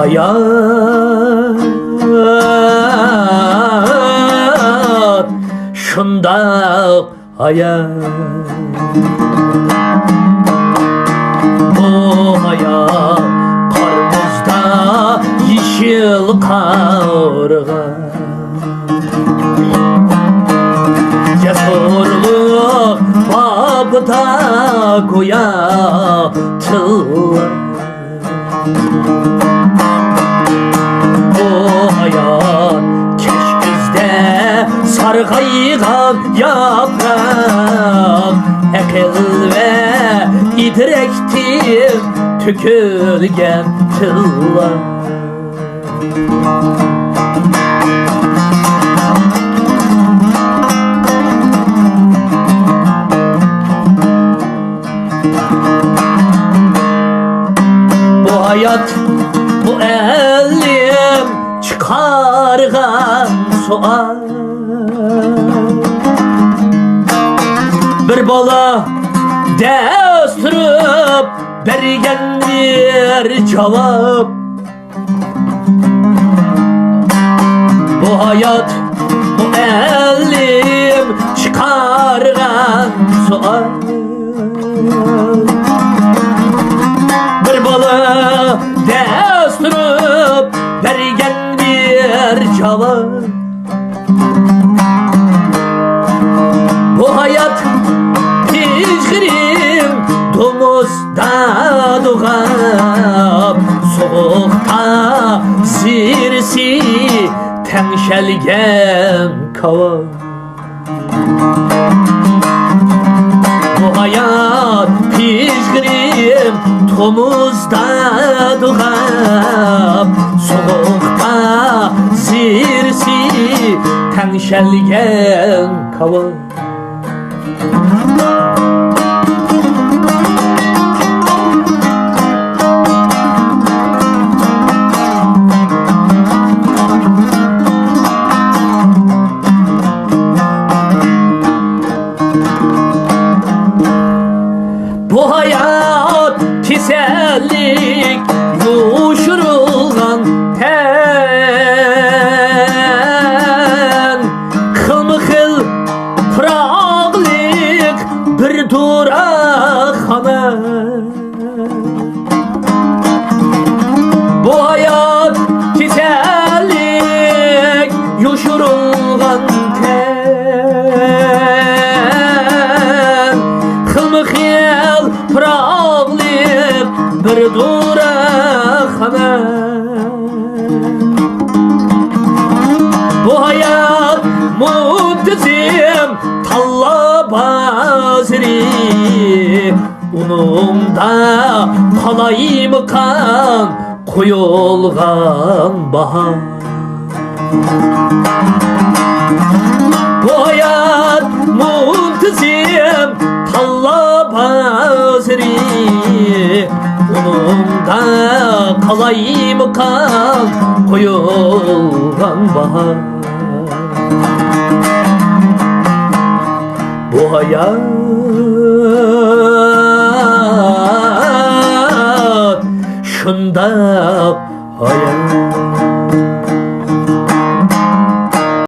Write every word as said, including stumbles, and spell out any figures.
ھايات شۇنداق ھايات. بۇ ھايات قار-مۇزدا، يېشىل قارغا، جەسۇرلۇق بابىدا گويا تىللا. بۇ ھايات كەچكۈزدە سارغايغان ياپراق، ئەقىل ۋە ئىدراكتىن تۆكۈلگەن تىللا. بۇ ھايات، مۇئەللىم چىقارغان سوئال. بىر بالا دەس تۇرۇپ بەرگەن بىر جاۋاب. بۇ ھايات، مۇئەللىم چىقارغان سوئال. بىر بالا دەس تۇرۇپ بەرگەن بىر جاۋاب. بۇ ھايات پىژغىرىم تومۇزدا دوغاپ، سوغۇقتا زېرىسى تەڭشەلگەن كاۋاپ. بۇ ھايات پىژغىرىم تومۇزدا دوغاپ، سوغۇقتا زېرىسى تەڭشەلگەن كاۋاپ. بۇ ھايات كېسەللىك يوشۇرۇلغان تەن، خىلمۇ خىل پىراقلىق بىر تۇراقخانا. بۇ ھايات كېسەللىك يوشۇرۇلغان تەن، خىلمۇ خىل پىراقلىق بىر تۇراقخانا. بۇ ھايات مۇنتىزىم تاللا بازىرى، ئۇنىڭدا قالايمىقان قويۇلغان باھا. بۇ ھايات مۇنتىزىم تاللا بازىرى، ئۇنىڭدا قالايمىقان قويۇلغان باھا. بۇ ھايات شۇنداق ھايات.